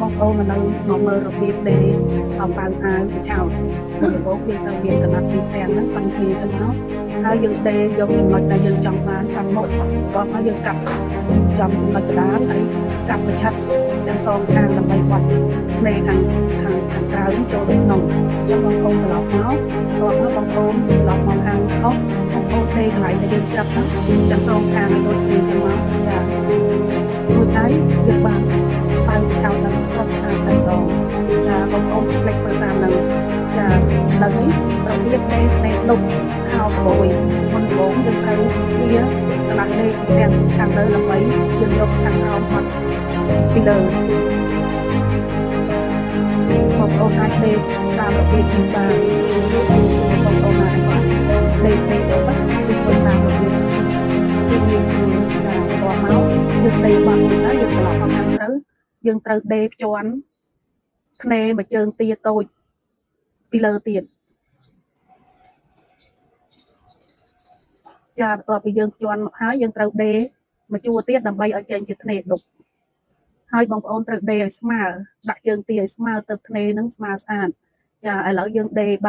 បងប្អូនមកនៅមកមើលរបៀបដេរអំបៅអាវកញ្ឆោតមុនដំបូងយើងត្រូវមានក្រណាត់ពីរផ្ទាំងហ្នឹងប៉ិនគ្នាចឹងមកហើយយើងដេរយកចំណុចដែលយើងចង់បានសាំមុខបន្ទាប់មកយើងកាប់ចំចំណុចកណ្ដាលហើយកាប់ប្រឆិតទាំងសងខាងដើម្បីបត់ភ្នែកខាងខាងខាងក្រៅនេះចូលទៅក្នុងអញ្ចឹងបងប្អូនត្រឡប់មកបន្ទាប់មកបងប្អូនត្រឡប់មកខាងខុសបងប្អូនដេរកន្លែងដែលយើងច្រឹកហ្នឹងទាំងសងខាងឲ្យដូចគ្នាចឹងមកចារួចហើយយើងបាន បើឆោតដល់ស្រស់ស្អាតតែម្ដងចាបងប្អូនផ្លេចធ្វើតាមនឹងចាឥឡូវនេះរបៀបដេរភ្នែកដប់ខោក្បួយមុនដំបូងយើងត្រូវជាកន្លះដេកទាំងខាងលើដើម្បីយើងយកខាងក្រោមហត់ពីលើបងប្អូនអាចដេរតាមរបៀបនេះបានស្រួលស្រួលបងប្អូនណាគាត់ដេរដេរទៅគឺធ្វើតាមរបៀបគឺងាយស្រួលចាបន្ទាប់មកយើងដេរបានរួចហើយយើងត្រឡប់មកខាងត្រូវយើងត្រូវដេរភ្ជាន់ភ្នែមួយជើងទាតូចពីលើទៀតចាបន្ទាប់ពីយើងភ្ជាន់មកហើយយើងត្រូវដេរមួយជួរទៀតដើម្បីឲ្យចេញជាធ្នេដប់ហើយបងប្អូនត្រូវដេរឲ្យស្មើដាក់ជើងទាឲ្យស្មើទៅធ្នេនឹងស្មើស្អាតចាឥឡូវយើងដេរបាន។